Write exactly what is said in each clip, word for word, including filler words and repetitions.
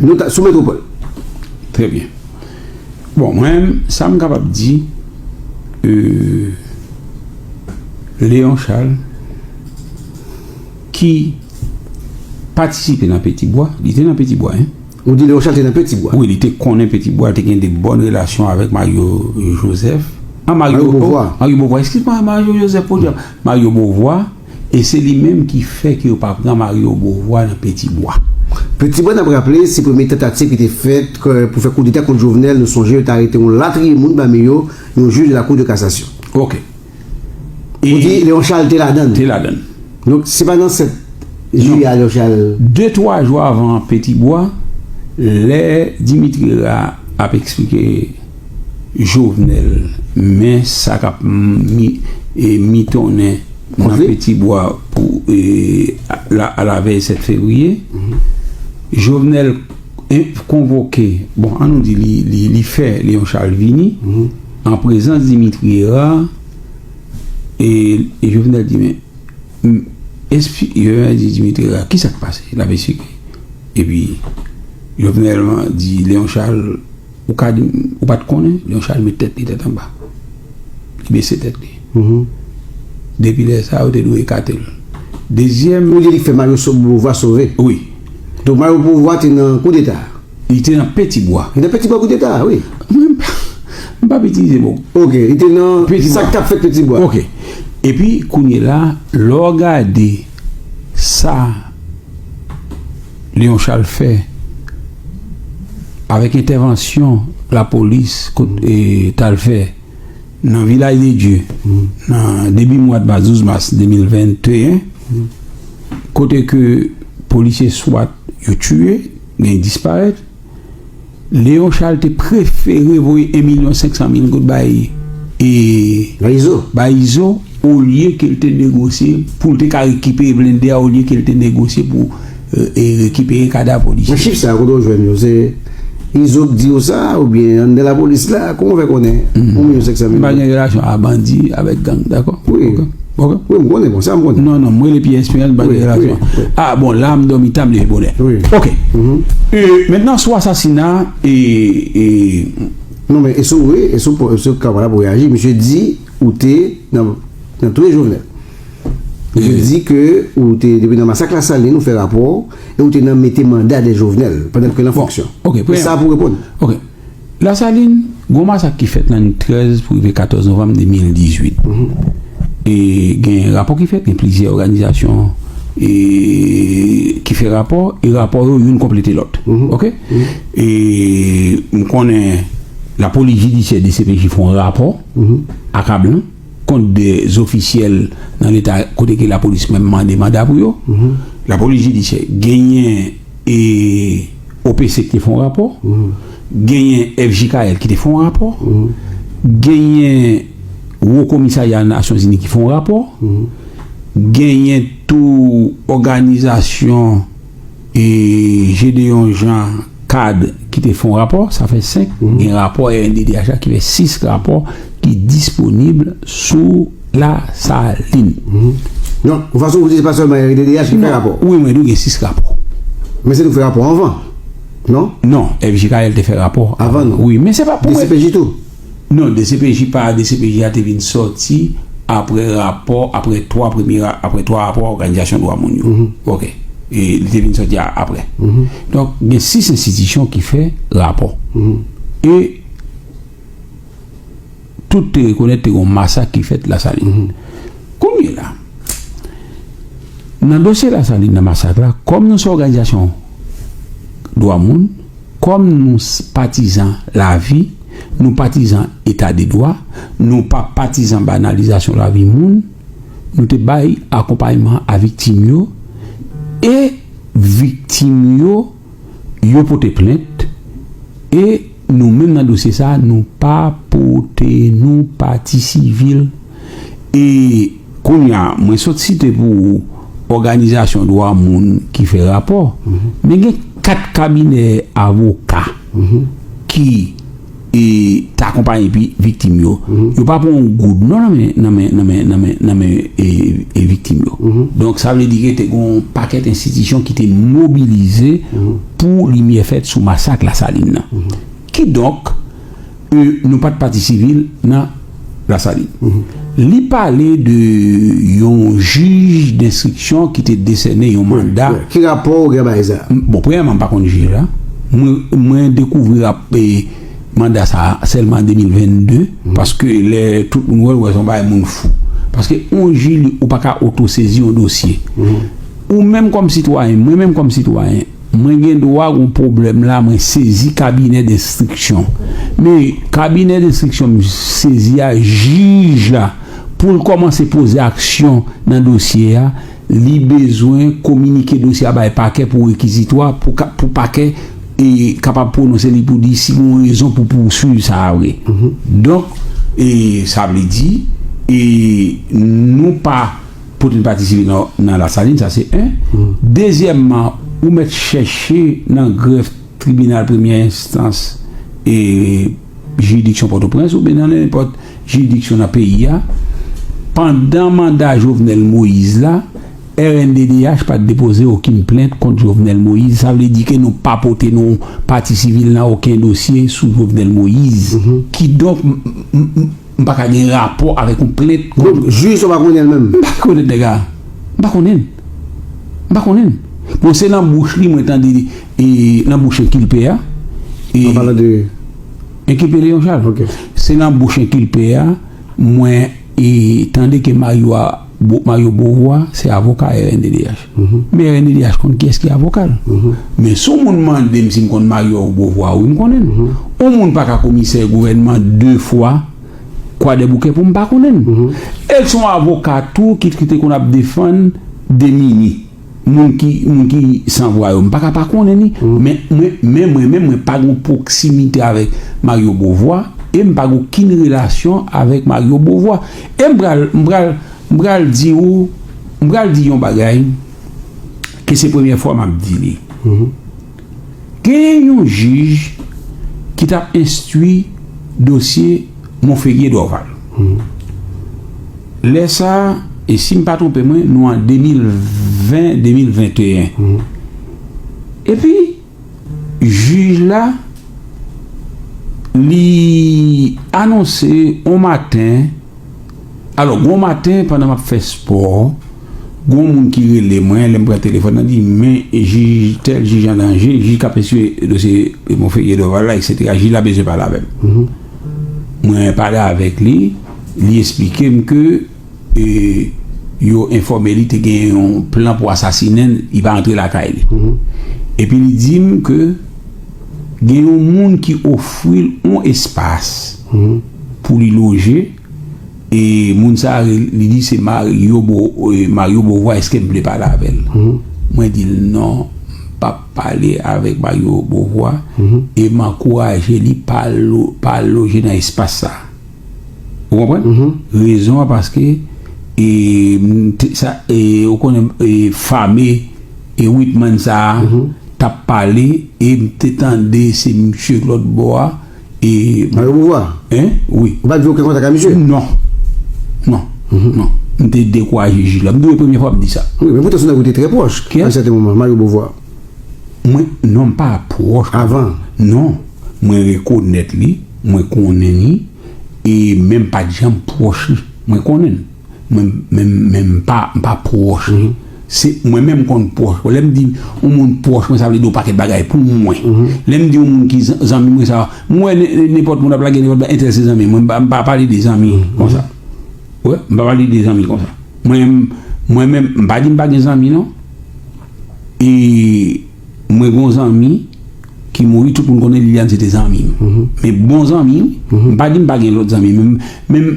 Nou ta, sou Metwopòl. Trè byen. Bon, mwen menm, sa m kapab di, euh, Léon Charles, ki patisipe nan Petit Bois, li te nan Petit Bois, hein? Ou di Léon Charles te nan Petit Bois? Wi, li te konnen Petit Bois, te gen de bòn relasyon avèk Mario Joseph. Ah, Mario, Mario Beauvoir. Oh, Mario Beauvoir, excuse-moi, Mario Joseph, podyab. Mario Beauvoir, e se li menm ki fè ke yo pa pran Mario Beauvoir nan Petit Bois. Petit Bois, n ap raple, se premye tantativ ki te fèt, ke, pou fè koudeta kont Jovenel, nou sonje, yo te arete yon latriye moun, pami yo, yon jij de la Cour de cassation. Ok. Ou di Léon Charles te ladan l? Te ladan l. Donk, se pa nan sèt jiyè a Léon Charles. De, twa jou avan Petit Bois, lè Dimitri Hérard ap eksplike Jovenel, men sa k ap mi-, e, mitonnen nan Petit Bois pou, e, a, la, a la vèy sèt fevriye, Jovenel, e, konvoke, bon, an nou di li, li, li fè Léon Charles vini, an prezans Dimitri Hérard, e, e Jovenel di, men, m, espli-, Jovenel di Dimitri Hérard, kisa k pase? L ap esplike. Epi, Jovenel di Léon Charles, ou ka di m, ou pa t konnen? Léon Charles met tèt li tèt anba. Li bese tèt li. Depi lè sa a, yo te dwe ekate l. Dezyèm. Ou di li k fè Mario so-, Beauvoir sove? Wi. Donk, Mario Beauvoir te nan koudeta a? Li te nan Petit Bois. Li nan Petit Bois koudeta a, wi. Mwen, m pa, m p ap itilize mo. Ok, li te nan sa k t ap fèt Petit Bois. Ok. Epi, kounye la, lè w gade sa Léon Charles fè avèk entèvansyon lapolis kot, e, t al fè nan Vilaj de Dye, nan debi mwa de mas, douz mas de mil venteyen, kote ke polisye swat yo tiye, gen disparèt, Léon Charles te prefere voye en milyon senk san mil goud bay, e, bay Izo, bay Izo, olye ke l te negosye pou l te ka rekipere blende a, olye ke l te negosye pou, e, e, rekipere kadav polisye. Men chif sa a, kote w jwenn yo? Se Izo k di w sa, oubyen anndan lapolis la? Kòman w fè konnen yon milyon senk san mil? M pa gen relasyon a bandi avèk gang, dakò? Wi. Ok. Ok. Wi, m konnen, bon, sa m konnen. Non, non, m rele Pierre Espérance, m pa gen relasyon. Wi, wi. Ah, bon, la, m dòmi ta, m leve bonè. Wi. Ok. E, mentnan, sou asasina, e, e, non, men, e sou, wi, e sou, e sou kamera pou reyaji, misye di, ou te nan, nan touye Jovenel. Misye di ke ou te, depi nan masak Lasalin, ou fè rapò, e ou te nan mete manda de Jovenel, pandan l te nan fonksyon. Bon, ok, e sa pou reponn. Ok. Lasalin, gon masak ki fèt nan nwit trèz pou rive katòz novanm de mil dizuit. E gen rapò ki fèt, gen plizyè òganizasyon, e, ki fè rapò, e rapò yo, youn konplete lòt. Ok? E m konnen lapolis jidisyè, D C P J, fè yon rapò akablan kont de zofisyèl nan leta kote ke lapolis menm mande manda pou yo. Lapolis jidisyè genyen, e, O P C ki te fè yon rapò, genyen F J K L ki te fè yon rapò, genyen Wo Komisarya Nasyonzini ki fè yon rapò, genyen tou òganizasyon, e, Gédéon Jean, kad ki te fè yon rapò, sa fè senk. Gen rapò R N D D H la ki fè sis rapò ki disponib sou Lasalin. Donk, yon fason pou di, se pa sèlman R N D D H ki fè rapò? Wi, mwen di w gen sis rapò. Men se nou k fè rapò anvan, non? Non, F J K L te fè rapò avan nou. Wi, men se pa pou mwen. D C P J tou? Non, D C P J pa, D C P J a te vin sòti apre rapò, apre twa premye ra-, apre twa rapò òganizasyon dwa moun yo. Ok. E li te vin sòti a-, apre. Donk, gen sis enstitisyon ki fè rapò. E tout te rekonèt te gen yon masak ki fèt Lasalin. Kounye la, nan dosye Lasalin, nan masak la, kòm nou se òganizasyon dwa moun, kòm nou s-, patizan lavi, nou patizan eta de dwa, nou pa patizan banalizasyon lavi moun, nou te bay akonpayman a viktim yo, e viktim yo, yo pote plent, e nou menm nan dosye sa, nou pa pote nou pati sivil. E kounye a, mwen sot site pou ou òganizasyon dwa moun ki fè rapò, men gen kat kabinè avoka ki e, t akonpaye pi viktim yo. Yo pa pran yon goud non nan men, nan men, nan men, nan men, nan men, e, e viktim yo. Donk, sa vle di ke te gen yon pakèt enstitisyon ki te mobilize pou limyè fèt sou masak Lasalin nan. Kidonk, e, nou pa t pati sivil nan Lasalin. Li pale de yon jij denstriksyon ki te desène yon manda. Ki rapò ou gen bay sa? Bon, premyèman, m pa konn jij la. Mwen, mwen dekouvri rap, e, manda sa a sèlman an de mil venn de, paske lè tout moun wè l, wè se yon bagay moun fou. Paske yon jij, ou pa ka otosezi yon dosye. Ou menm kòm sitwayen, mwen menm kòm sitwayen, mwen gen dwa gen yon pwoblèm la, mwen sezi kabinè denstriksyon. Men kabinè denstriksyon m sezi a, jij la, pou l kòmanse poze aksyon nan dosye a, li bezwen kominike dosye a bay pakè pou rekizitwa, pou ka, pou pakè, e, kapab pwononse li pou di si gen yon rezon pou pouswiv sa a vre. Donk, e, sa vle di, e, nou pa pote pati sivil nan, nan Lasalin, sa se en. Dezyèmman, ou mèt chèche nan grèf tribinal premyè enstans e jiridiksyon Pòtoprens oubyen nan nenpòt jiridiksyon nan peyi a, pandan manda Jovenel Moïse la, R N D D H pa t depoze okenn plent kont Jovenel Moïse. Sa vle di ke nou pa pote nou pati sivil nan okenn dosye sou Jovenel Moïse. Kidonk, m, m, m, m pa ka gen rapò avèk yon plent kont. Donk, jij ou pa konnen l menm? M pa konnen nèg la. M pa konnen l. M pa konnen l. Bon, se nan bouch li mwen tande, e, nan bouch enkilpe a. E, an palan de enkilpe Léon Charles. Ok. Se nan bouch enkilpe a, mwen, e, tande ke Mario a, Bo-, Mario Beauvoir, se avoka R N D D H. Men R N D D H konn kiyès ki avoka l. Men si yon moun mande m si m konn Mario Beauvoir, wi, m konnen l. Yon moun pa ka komisè gouvènman de fwa, Kwadèboukè pou m pa konnen l. E l se yon avoka tou ki, ki te konn ap defann Demini. Moun ki, moun ki sanvwa yo, m pa ka pa konnen li. Men, mwen, men mwen menm, mwen pa gen pwoksimite avèk Mario Beauvoir, e m pa gen okenn relasyon avèk Mario Beauvoir. E m pral, m pral, m pral di ou, m pral di yon bagay, ke se premyè fwa m ap di li. Genyen yon jij ki t ap enstwi dosye Monferrier Dorval. Lè sa a, e si m pa twonpe mwen, nou an de mil ven, de mil venteyen. Epi, jij la, li anonse yon maten, alò, yon maten, pandan m ap fè spò, gon moun ki rele mwen, lè m pran telefòn nan, di, "Men jij, tèl jij an danje, jij k ap enstwi dosye Monferrier Dorval la, etsetera. Jij la bezwen pale avè m." Mwen pale avèk li, li eksplike m ke, e, yo enfòme li te gen yon plan pou asasinen l, li pa antre lakay li. Epi li di m ke gen yon moun ki ofri l yon espas pou li loje, e moun sa a, li di se Mario Bo-, e, Mario Beauvoir, èske m vle pale avè l? Mwen di l non, m p ap pale avèk Mario Beauvoir, e m ankouraje li pa lo-, pa loje nan espas sa a. Ou konprann? Rezon an paske, e, m te, sa, e, ou konnen, e, fame, e, Whitman sa a, t ap pale, e m te tande se misye k lòt bò a, e, Mario Beauvoir? Hein? Wi. Ou pa t gen okenn kontak ak misye? Non. Non. Non. M te dekouraje jij la. M di w, e premye fwa m di sa. Wi, men poutan se yon nèg ou te trè pwòch a yon sèten moman, Mario Beauvoir. Mwen, non, m pa pwòch. Avan? Non. Mwen rekonèt li, mwen konnen li, e men m pa t janm pwòch li. Mwen konnen l. Mwen, men, men m pa, m pa pwòch li. Se, mwen menm m konn pwòch. Lè m di yon moun pwòch mwen, sa vle di yon pakèt bagay pou mwen. Lè m di yon moun ki zan-, zanmi mwen, sa, mwen wè ne-, ne-, nenpòt moun ap lage nenpòt bagay, entèl se zanmi mwen. M pa, m pa pale de zanmi konsa. Wi, m pa pale de zanmi konsa. Mwen, mwen menm, m pa di m pa gen zanmi, non. E mwen gen yon zanmi ki mouri, tout moun konnen Liliane se te zanmi m. Men bon zanmi, m pa di m pa gen lòt zanmi, men, men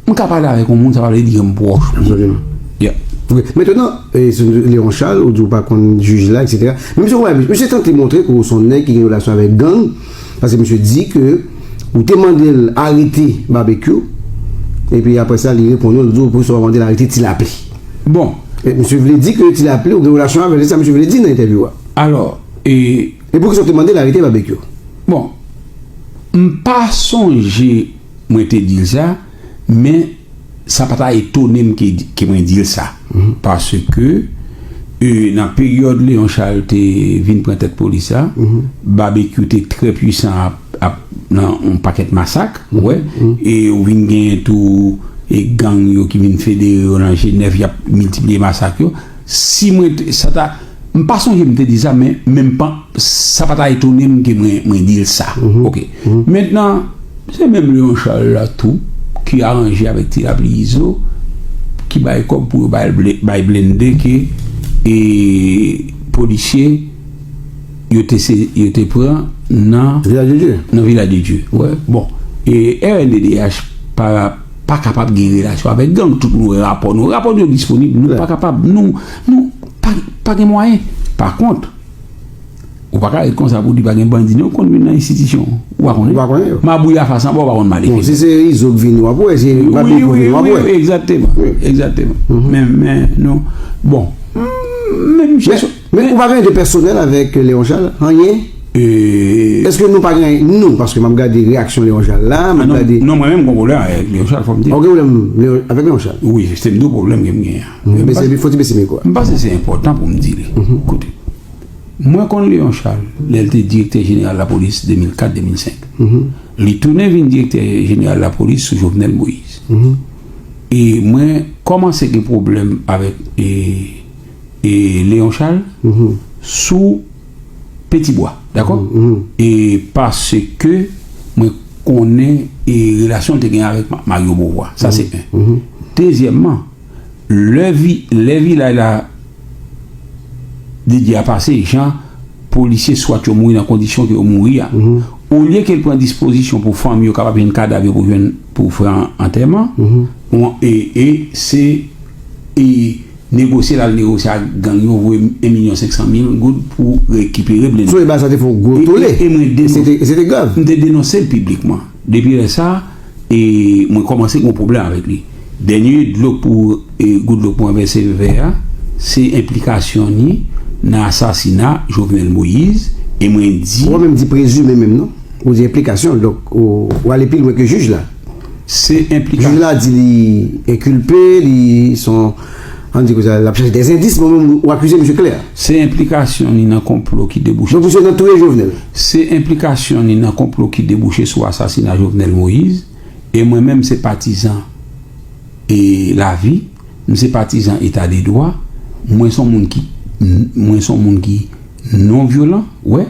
m ka pale avèk yon moun, sa pa vle di ke m pwòch. Absoliman. Yeah. Ok. Mentnan, e, sou Léon Charles, ou di ou pa konn jij la, etsetera. Men misye, wè, misye tante montre ke ou se yon nèg ki gen relasyon avèk gang, paske misye di ke ou te mande l arete Babekyou, epi apre sa, li reponn ou, li di ou pou sa w mande l arete Ti Lapli. Bon. E misye vle di ke Ti Lapli, ou gen relasyon avè l, se sa misye vle di nan entèvyou a. Alò, e. E poukisa w te mande l arete Babekyou? Bon. M pa sonje mwen te di l sa, men sa pa ta etone m ke, ke mwen di l sa. Paske, e, nan peryòd Léon Charles te vin pran tèt polis la, Babekyou te trè pwisan ap, ap nan yon pakèt masak, ou wè, e ou vin genyen tou, e gang yo ki vin federe yo nan Jenèv, y ap miltipliye masak yo. Si mwen te, sa ta, m pa sonje m te di sa, men, men m pa, sa pa ta etone m ke mwen, mwen di l sa. Oke. Mentnan, se menm Léon Charles la tou, ki aranje avèk Ti Lapli Izo, ki bay kòb pou yo bay, ble- bay blende ke, e, polisye, yo te, se, yo te pran nan Vilaj de Dye. Nan Vilaj de Dye. Wè. Bon. E R N D D H pa, pa kapab gen relasyon avèk gang. Tout moun wè rapò nou. Rapò nou disponib. Nou pa kapab. Nou, nou pa, pa gen mwayen. Pa kont, ou pa ka ret konsa pou di pa gen bandi. Nou konn vin nan enstitisyon. Ou pa konnen. Ou pa konnen. Mabouya fas anba, ou pa konn mal. Bon, si se Izo k vin, w ap wè. Si Babekyou vin, w ap wè. Wi, egzakteman. Egzakteman. Men, men, non. Bon. Men, men, Men ou pa gen de pèsonèl avèk Léon Charles? Anyen? Èske nou pa gen, nou, paske m ap gade reyaksyon Léon Charles la, m ap gade. Non, mwen menm, m gon pwoblèm avèk Léon Charles, fò m di. Ou gen pwoblèm Léon- avèk Léon Charles? Wi, se m di w pwoblèm ke m genyen an. Bese, fò ti bese mikwo a. M panse se enpòtan pou m di li. Koute, mwen konn Léon Charles, lè l te direktè jeneral lapolis de mil kat de mil senk. Li tounen vin direktè jeneral lapolis sou Jovenel Moïse. E mwen kòmanse gen pwoblèm avèk, e, e Léon Charles sou Petit Bois, dakò? E paske mwen konnen e relasyon l te gen avèk Ma- Mario Beauvoir. Sa se en. Dezyèmman, lè vi- lè vilaj la Didye a pase, jan polisye swat yo mouri nan kondisyon ke yo mouri a. Olye ke l pran dispozisyon pou fanmi yo kapab jwenn kadav yo pou jwenn pou fè an- antèman, bon, e, e se e negosye l al negosye ak gang yo, voye en milyon senk san mil goud pou rekipere blende. Sou e ba sa te fè yon gwo tole. E, e mwen denonse, se te, se te grav. M te denonse l piblikman. Depi lè sa, e mwen kòmanse gen yon pwoblèm avèk li. Dènye dlo pou, e, gout dlo pou ranvèse vè a, se enplikasyon ni nan asasina Jovenel Moïse, e mwen di. Ou pa menm di prezime menm, non? Ou di enplikasyon, donk, ou, ou ale pi lwen ke jij la. Se enplikasyon. Jij la di li enkilpe, li son, ann di konsa, l ap chache dèzendis, bon, menm ou akize misye klè. Se enplikasyon ni nan konplo ki debouche. Donk, misye nan touye Jovenel. Se enplikasyon ni nan konplo ki debouche sou asasina Jovenel Moïse, e mwen menm se patizan e lavi, m se patizan eta de dwa, mwen se yon moun ki, mwen se yon moun ki non vyolan, wè.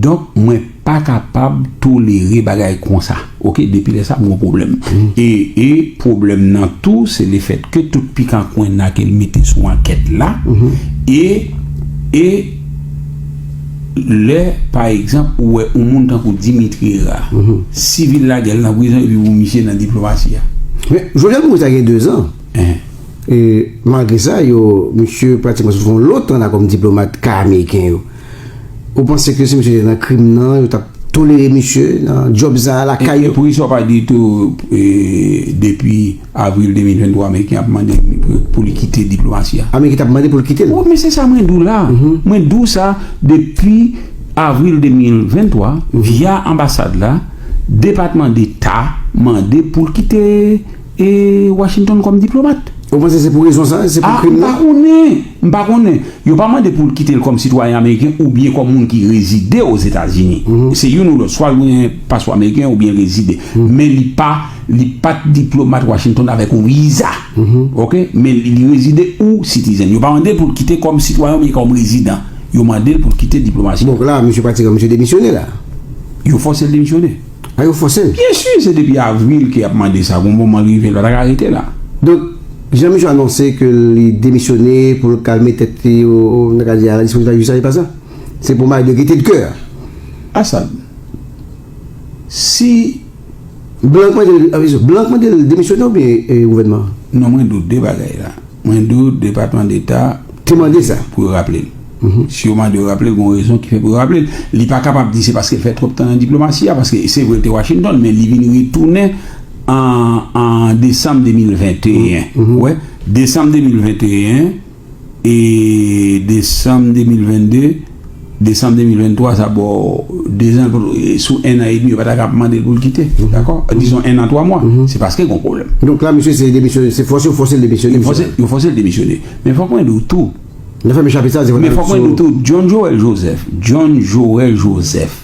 Donk, mwen pa kapab tolere bagay konsa. Oke, depi lè sa, m gon pwoblèm. E, e pwoblèm nan tou, se lefèt ke tout pikankwenna ke l mete sou ankèt la, e, e lè, pa egzanp, ou wè yon moun tankou Dimitri Hérard, sivil lagè l nan prizon epi pou misye nan diplomasi a. Men, Jovenel mouri sa gen dezan. E malgre sa, yo, misye pratikman sot fè yon lòt ann kòm diplomat ka ameriken yo. Ou panse ke si misye te nan krim nan, yo t ap tolere misye nan djòb sa a lakay yo? E poukisa w pa di tou, e, depi avril de mil venntwa, ameriken ap mande pou, pou li kite diplomasi a? Ameriken t ap mande pou l kite l? Wi, men se sa mwen di w la. Mwen di w sa depi avril de mil venntwa, via anbasad la, Depatman Deta mande pou l kite e Washington kòm diplomat. Ou panse se pou rezon sa? Se pou krim nan? A, m pa konnen. M pa konnen. Yo pa mande pou l kite l kòm sitwayen ameriken oubyen kòm moun ki rezide Ozetazini. Se youn ou lòt. Swa l gen paspò ameriken oubyen l rezide. Men li pa, li pa t diplomat Washington avèk yon viza. Oke? Men li, li rezide ou citizen. Yo pa mande pou l kite kòm sitwayen oubyen kòm rezidan. Yo mande l pou l kite diplomasi. Bon, la, misye pati, misye demisyone la. Yo fòse l demisyone. A, yo fòse l? Byen si, se depi avril ke y ap mande sa. Gon moman l rive, l pa ta ka rete la. Donk, jan misye anonse ke li demisyone pou l kalme tèt li, o, o, nou ka di, a la dispozisyon lajistis, e pa sa? Se pou mari de gete de kè. Asad, si Blan k mande l, a, Blan k mande l demisyone oubyen, e, gouvènman an? Non, mwen dout de bagay la. Mwen di w, Depatman Deta te mande sa pou yo raple l. Si yo mande yo raple l, gon rezon ki fè pou yo raple l. Li pa kapab di se paske l fè twòp tan nan diplomasi a, paske se vre l te Washington, men li vin retounen an, an desanm de mil venteyen. Wè, desanm de mil venteyen e desanm de mil vennde, Desanm de mil venntwa, sa ba w de zan, sou en an edmi, yo pa ta ka ap mande l pou l kite. Dakò? Dizon en an twa mwa. Se paske gen yon pwoblèm. Donk la, misye se demisyone, se fòse, fòse l demisyone. Yo fòse, yo fòse l demisyone. Men fòk mwen di w tou. Nan fèmen chapit sa, se Men fòk mwen di w tou, John Joel Joseph, John Joel Joseph,